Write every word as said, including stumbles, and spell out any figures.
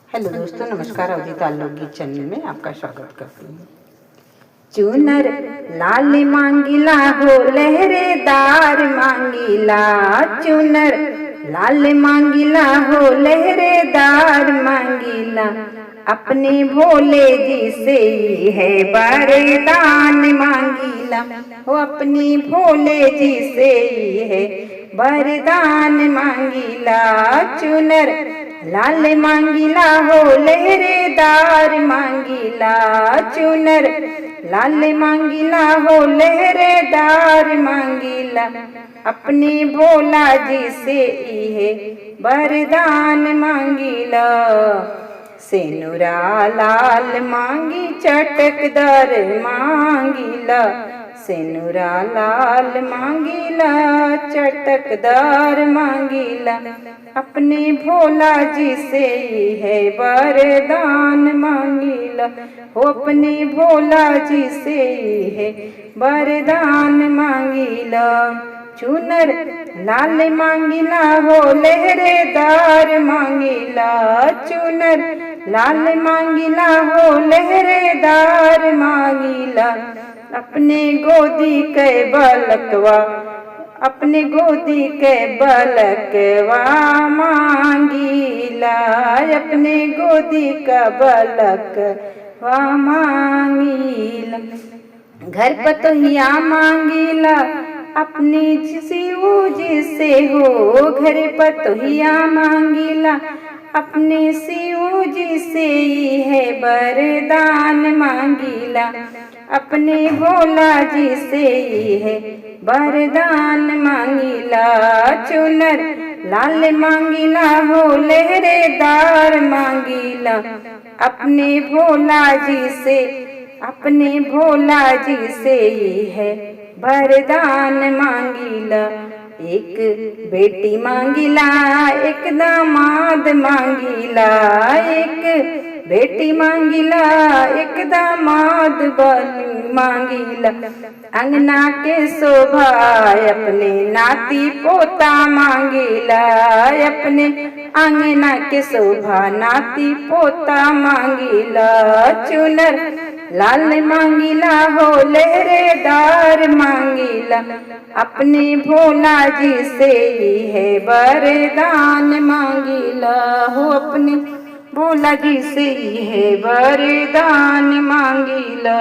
हेलो दोस्तों, नमस्कार। अवधी ताल लोकगीत चैनल में आपका स्वागत करती हूँ। चुनर लाल मांगीला हो, लहरेदार मांगीला। चुनर लाल मांगीला हो, लहरेदार मांगीला। अपने भोले जी से ही है वरदान मांगीला। हो अपने भोले जी से ही है वरदान मांगीला। चुनर लाल मांगीला हो, लहरेदार मांगीला। चुनर लाल मांगीला हो, लहरेदार मांगीला। अपने भोला जी से इहे वरदान मांगीला। सेनुरा लाल मांगी चटकदार मांगीला। सेनुरा लाल मांगीला, चटकदार मांगीला। अपने भोला जी से इहे वरदान मांगीला। हो अपने भोला जी से इहे वरदान मांगीला। चुनर लाल मांगीला हो, लहरेदार मांगीला। चुनर लाल मांगीला हो, लहरेदार मांगीला। अपने गोदी के बलकवा, अपने गोदी के बलकवा मांगीला। अपने गोदी का बलकवा मांगीला। घर पतोहिया मांगीला अपने शिव जी से हो। घर पतोहिया मांगीला अपने शिव जी से इहे वरदान मांगीला। अपने भोला जी से इहे वरदान मांगीला। चुनर लाल मांगीला हो, लहरेदार मांगीला। अपने भोला जी से, अपने भोला जी से इहे वरदान मांगीला। एक बेटी मांगीला, एक दामाद मांगीला। एक बेटी मांगीला, एक दामाद बलि मांगीला। अंगना के शोभा अपने नाती पोता मांगीला। अपने अंगना के शोभा नाती पोता मांगीला। चुनर लाल मांगीला हो, लहरेदार मांगीला। अपने भोला जी से इहे वरदान मांगीला। हो अपने भोला जी से इहे वरदान मांगीला।